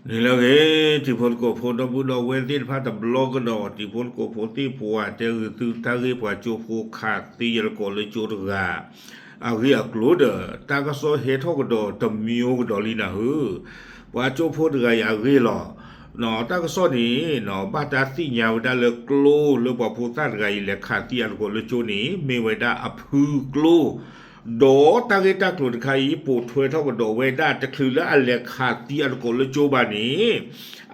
န့ၣ်လၢအဂ့ၤ တံၤဖိသကိးဖိဒီပုၢ်ဒီဝဲၢ်သ့ၣ်တဖၣ်တဘျီကဒီး တံၤဖိသကိးဖိသ့ၣ်ပှၤတဲဂုာ်သုတၢ်ဂ့ၢ်ပှၤကၠိဖိခးသံအသကိးလၢကၠိတဂၤ အဂ့ၢ်အကျိၤဒီး တၢ်ကစီၣ်ဟဲထီၣ်ကဒီးတမံၤကဒီးလံနၤဧၢ, ပှၤကၠိဖိတဂၤအံၤအဂ့ၢ်လီၤ. တၢ်ကစီၣ်န့ၣ် ဘၣ်တၢ်သ့ၣ်ညါဝဲဒၣ်လၢကျိလၢပှၤဖိသၣ်တဂၤအံၤလဲၤခးသံအသကိးလၢကၠိန့ၣ် မ့ၢ်ဝဲဒၣ်အဖုကျိ ဒီးတၢ်ဂ့ၢ်တၢ်ကျိၤတခါအံၤ ပိာ်ထွဲထီၣ်ကဒီးဝဲဒၣ် တချုးလၢအလဲၤခးသံအသကိးလၢကၠိဘၣ်န့ၣ်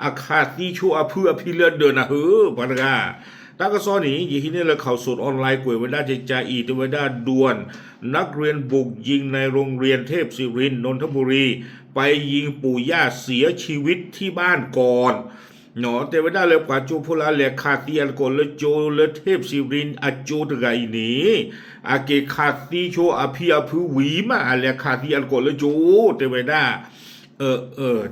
အခးသံဆိအဖုအဖံလၢအဒၢးနၤဧၢ ပှၤတဂၤ. တၢ်ကစီၣ်န့ၣ် ယဟံးန့ၢ်လၢ ข่าวสดออนไลน์ ကွဲးဝဲဒၣ်ကကါအံၤ တဲဝဲဒၣ် ด่วน นักเรียนบุกยิงในโรงเรียนเทพศิรินทร์นนทบุรี ไปยิงปู่ย่าเสียชีวิตที่บ้านก่อน တဲဝဲဒၣ်လၢပှၤကၠိဖိလၢအလဲၤခးသံ အသကိးလၢကၠိလၢ เทพศิรินทร์ အကၠိတဂၤအံၤန့ၣ် အက့ၤခးသံဆိအဖံအဖုဝံၤမး အလဲၤခးသံအသကိးလၢကၠိ တဲဝဲဒၣ်. အ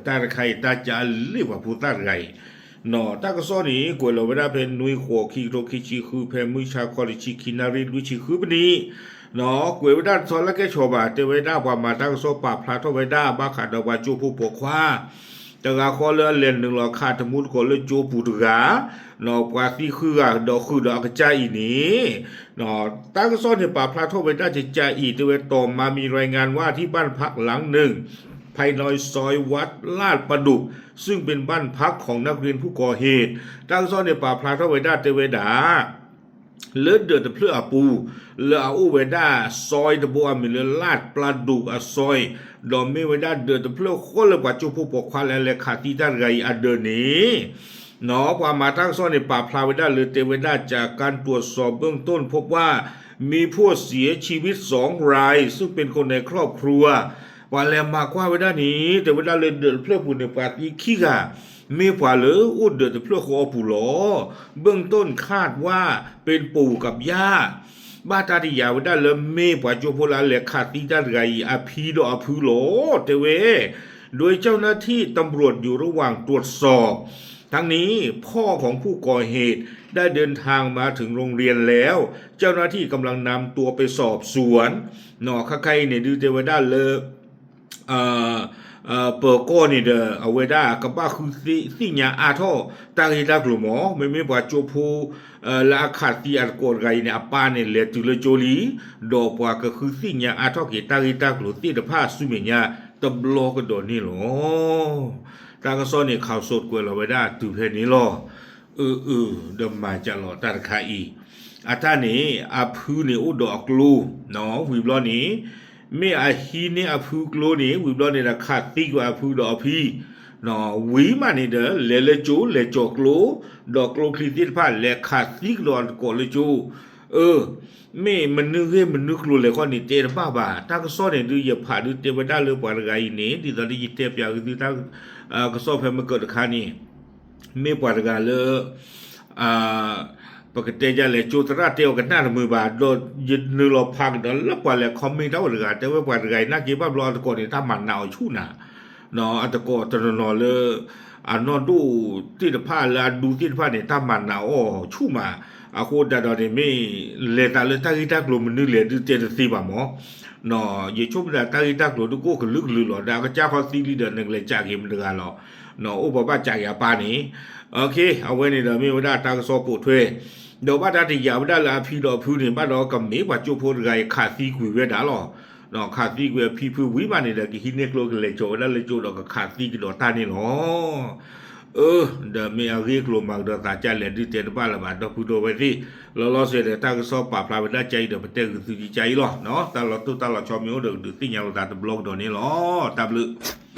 တၢ်တခါအံၤ တၢ်ကၢ်လံၣ်ပှၤဖိသၣ်တဂၤအံၤ တၢ်ကစီၣ်န့ၣ် ကွဲးလီၤဝဲဒၣ်ဖဲနွံဃိး ခံကထိခံဆံဃု ဖဲမုၢ်ဆါခီတဆံခံနၣ်ရံၣ်လွံၢ်ဆံဃုပနံၣ် ကွဲးဝဲဒၣ်တဆီလၢကဲဆီၣ်ဘၣ် တဲဝဲဒၣ်ပှၤမၤတၢ်ကစီၣ်ပာ်ဖျါထီၣ်ဝဲဒၣ် ဘၣ်ဃးဒီးပှၤကၠိဖိပိာ်ခွါ တဂၤဃီလၢအလဲၤနုာ်လီၤခးတမူတကိးလၢကၠိပူၤတဂၤ ပှၤသံဃုဂၤဒီးဃုာ်ဒီးအကစၢ်အံၤန့ၣ် တၢ်ကစီၣ်န့ၣ် ပာ်ဖျါထီၣ်ဝဲဒၣ်ကကါအံၤ တဲဝဲ ต่อมามีรายงานว่าที่บ้านพักหลังหนึ่ง ภายในซอยวัดลาดประดุก ซึ่งเป็นบ้านพักของนักเรียนผู้ก่อเหตุ တၢ်ကစီၣ်န့ၣ် ပာ်ဖျါထီၣ်ဝဲဒၣ်တဲဝဲဒၣ် လၢဒၢးတဖျၢၣ်အပူၤ လၢအအိၣ်ဝဲဒၣ် ซอยတဘိအမံၤလၢ ลาดประดุก အซอย ဒီးမ့ၢ်ဝဲဒၣ်ဒၢးတဖျၢၣ်ဃီလၢပှၤကၠိဖိပိာ်ခွါလၢအလဲၤခးသံတၢ်တဂၤအံၤအဒၢးန့ၣ် ပှၤမၤတၢ်ကစီၣ်န့ၣ် ပာ်ဖျါဝဲဒၣ်လၢတဲဝဲဒၣ် จากการตรวจสอบเบื้องต้นพบว่ามีผู้เสียชีวิตสองรายซึ่งเป็นคนในครอบครัว ပှၤလဲၤမၤကွၢ်ဝဲဒၣ်န့ၣ် တဲဝဲဒၣ်လၢဒၢးတဖျၢၣ်ပူၤန့ၣ် ပှၤသံခံဂၤ မ့ၢ်ပှၤလၢအိၣ်ဒၢးတဖျၢၣ်ဃီအပူၤလီၤ. เบื้องต้นคาดว่าเป็นปู่กับย่า ဘၣ်တၢ်တယာ်ဝဲဒၣ်လၢမ့ၢ်ပှၤကၠိဖိလၢအလဲၤခးသံတၢ်တဂၤအံၤ အဖံဒီးအဖုလီၤ တဲဝဲ โดยเจ้าหน้าที่ตำรวจอยู่ระหว่างตรวจสอบ ทั้งนี้พ่อของผู้ก่อเหตุ ได้เดินทางมาถึงโรงเรียนแล้ว เจ้าหน้าที่กำลังนำตัวไปสอบสวน ခဲခါအံၤန့ၣ် ဒုးတဲဝဲဒၣ်လၢ ပၢၤကီၢ်န့ၣ်ဒီး အဝဲဒၣ်ကဘၣ်ဃုသ့ၣ်ညါအါထီၣ်တၢ်ဂ့ၢ်တၢ်ကျိၤမး မ့မ့ၢ်ပှၤကၠိဖိ လၢအခးသံအသကိးတဂၤအံၤန့ၣ် အပၢ်န့ၣ်လဲၤတုၤလၢကၠိလံ, ဒီးပှၤကဃုသ့ၣ်ညါအါထီၣ်က့ၤတၢ်ဂ့ၢ်တၢ်ကျိၤသ့ၣ်တဖၣ်ဆူမဲာ်ညါတဘျီကဒီးန့ၣ်လီၤ. တၢ်ကစီၣ်န့ၣ် ข่าวสด ကွဲးလီၤဝဲဒၣ်တုၤဖဲန့ၣ်လီၤ. အၢ အၢ ဒီးမၤစၢၤလီၤတၢ်တခါအံၤ, အတၢ်န့ၣ် အဖုန့ၣ်အိၣ်ဒီးအကျိ ဝံၤဘျီန့ၣ် မ့ၢ်အဟံးန့ၢ်အဖုကျိန့ၣ် ဝံၤဘျီန့ၣ်ဒီးခးသံကွံာ်အဖုဒီးအဖံ ဝံၤမးန့ၣ်ဒီး လဲၤလၢကၠိလဲၤကၠီၤကျိ, ဒီးကျိချံသ့ၣ်တဖၣ်လဲၤခးသံကဒီးအသကိးလၢကၠိ, အၢ မ့ၢ်မနုၤဂ့ၢ်မနုၤကျိၤလဲၣ်ဃီန့ၣ် တဲတဘၣ်ဘၣ်. တၢ်ကစီၣ်န့ၣ်ဒုးယဖးဒုးတဲဝဲဒၣ်လၢပှၤတဂၤအံၤန့ၣ် ဒ်သိးလၢယတဲပၠးက့ၤသုတၢ်ကစီၣ်ဖဲမုၢ်ကၢၢ်တခါန့ၣ် မ့ၢ်ပှၤတဂၤလၢ ပကတဲဒ်လဲၣ် ကၠိသရၣ်တဲအီၤကနၣ်တမုာ်ဘၣ် ဒီးယနုာ်လီၤဖးကဒီးလၢပှၤလဲၤ comment တၢ်အိၣ်တဂၤ တဲဝဲပှၤတဂၤအံၤ နာ်က့ဘၣ်ဘျီအသကိးန့ၣ် တၢ်မၤနးအီၤဆူၣ်နၤ အသကိးတနီၤနီၤလၢ အနီၢ်ဒိၣ်သ့ၣ်တဖၣ်လၢအဒူသ့ၣ်တဖၣ်န့ၣ် တၢ်မၤနးအီၤဆူၣ်မး, အဃိဒၣ်ဒီးန့ၣ် မ့ၢ်လဲၤသးလၢတၢ်ဂ့ၢ်တၢ်ကျိၤမနုၤလဲၣ်ဒုးတဲတသ့ဘၣ်မး, ယဆိကမိၣ်ဒၣ်တၢ်ဂ့ၢ်တၢ်ကျိၤဒုးကအိၣ်ကလုာ်ကလုာ်လီၤ, ဒီးအကစၢ်ဃီသံလံဒီး နကလဲၤစးက့ၤမတဂၤလီၤ, အိၣ်ပှၤဘၣ်စးက့ၤအပၢ်န့ၣ်, အဝဲန့ၣ်ဒီးမ့ၢ်ဝဲဒၣ်တၢ်ကစီၣ်ပိာ်ထွဲ, ဒီးဘၣ်တၢ်တယာ်ဝဲဒၣ်လၢအဖံဒီးအဖုန့ၣ် ဘၣ်ဒီးကမ့ၢ်ပှၤကၠိဖိတဂၤအံၤခးသံကွံာ်ဝဲဒၣ်လီၤ. ခးသံကွံာ်အဖံဖုဝံၤမးန့ၣ်ဒီး ကဟံးန့ၢ်ကျိကလဲၤကၠီၤဝဲဒၣ်လၢကၠိဒီးကခးသံကဒီးတၢ်န့ၣ်လီၤ. အၢ ဒီးမ့ၢ်အဂ့ၢ်အကျိၤမၤကဒီးသးဒ်လဲၣ်ဒုးတဲတဘၣ်လၢၤဘၣ် ဒီပုၢ်ဒီဝဲၢ်သ့ၣ်, လီၤလီၤဆဲးဒီးတၢ်ကစီၣ်ပာ်ဖျါဝဲဒၣ်ကါအံၤဒီး ပတဲဂုာ်သုကါအံၤလီၤ. တၢ်လီၤတိၢ်တၢ်လီၤဆီမ့ၢ်အိၣ်ဒီး ကဒုးသ့ၣ်ညါလိာ်သးတဘျီကဒီးန့ၣ်လီၤ. တၢ်ဘျုး